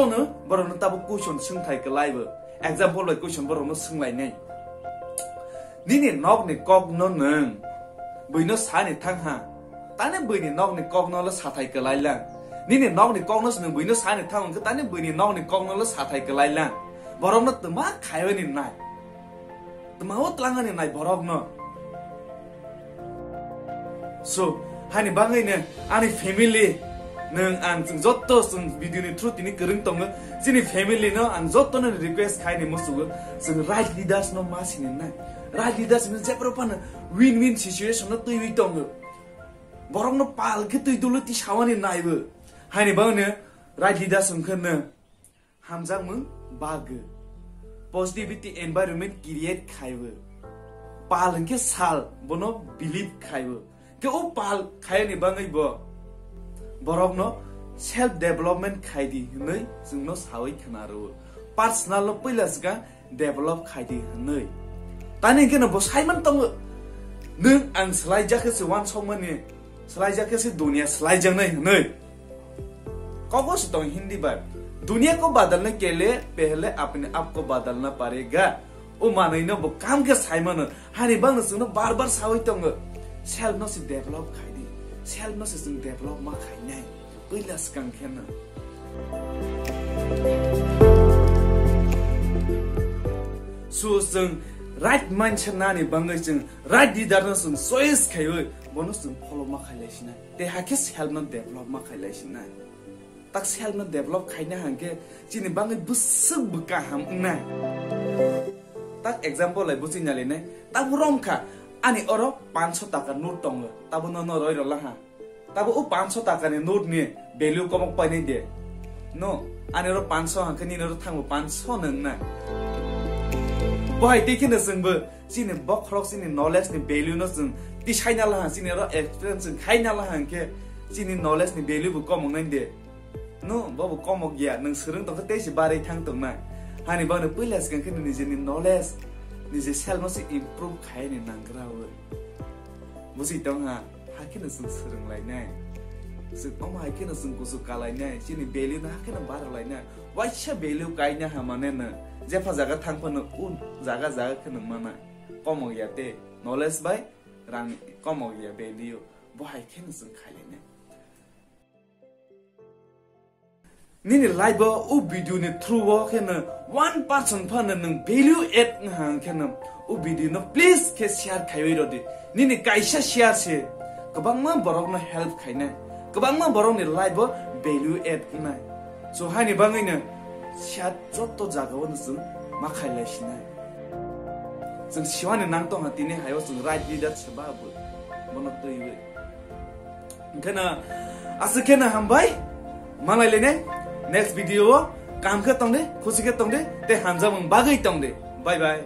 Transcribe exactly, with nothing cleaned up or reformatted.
Bono borokno tabuk question swngthai kwlai bo. Example bai question borokno swnglainai. Nini nokni kokno nwng buino sani thang ha. Tani buini nokni kokno lo sathai kwlai lang. Nini nokni kokno se nwng buino sani thang hwnkhe tani buini nokni kokno lo sathai kwlai lang. Borokno twma khaiwi ni nai. Twmao tlangani nai borokno. So, hani bagwi ne ani family, nwng ang chwng jotto chwng video ni through tini kwrwng tongo. Chini family no ang jotto no request khai ni musugo. Chwng right leaders no ma sini nai. Right leaders no jebro phano win-win situation no twiwi tongo. Borok no pal khe twi dolo ti sawani naibo. Hani bagwi ne right leaders wngkhe no hamjakmung bagwi positivity environment create khaibo. Pal hwnkhe sal bono believe khaibo. Khe o pal khaiyani bagwi bo borokno self development khaidi hwnwi chwngno sawi khna rwo. Personal no puila swkang develop khaidi hwnwi. Tani hwnkhe no bo saiman tongo. Nwng ang swlaijak khe se wansokmani, swlaijak khe se dunia swlaijaknai hwnwi. Kobo se tong Hindi bai. Dunia ko badalne ke liye pehle apne aap ko badalna padega. O manwi no bo kam khe sai mano. Hani bangno chwngno bar bar sawi tongo. Self no se develop khai di. Self no se chwng develop ma khainai. Puila swkang khe no. So chwng right mindset nani bangwi chwng right leader no chwng choice khaiwi bono chwng follow ma khailai sinai. Tei hakhe self no develop ma khailai sinai. Tak self no develop khaina hangkhe chini bangwi bwswk bo kaham wngnai. Tak example lai buchwi nalainai. Tabuk romkha ani oro pancho taka note tongo. Tabuk no no roi rola ha. Tabuk o pancho taka ni note ni value komok painai de. No, ani oro pancho hangkhe nini oro thango pancho no wngna. Bohai tei kheno chwngbo chini bokhorok chini knowledge ni value no chwng tisaina laha, chini oro experience chwng khaina laha hangkhe chini knowledge ni value bo komok nai de. No, bobo komok ya, nwng swrwng tongkhe tei se barwi thang tongnai. Hani bagwi puila swkang khe nini nijeni knowledge, niji self no se improve khaini nanggra o. Busi tong ha, hakheno chwng swrwng lainai. Chwng omo hakheno chwng kusu kalainai, chini value no hakheno baralainai. Waisa value kaina ha mane no, jepha jaga thang phano un jaga jaga kheno mana. Komok ya te, knowledge bai rang komok ya value. Bo hai kheno chwng khailainai. Nini life o o video ni through o kheno one percent phano nwng value add wngha hwnkhe no o video no please khe share khaiwi rodi. Nini kaisa share se kwbangma borok no help khainai, kwbangma borok ni life o value add wngnai. So hani bagwi no share jotto jaga o no chwng ma khailai sinai. Chwng siwani nang tongha tini hai o chwng right leader se ba bo bono twiwi. Hwnkhe no aswk khe no hambai. Malai lene next video o kam khe tongde, khusi khe tongde, tei hamjakmung bagwi tongde. Bye bye.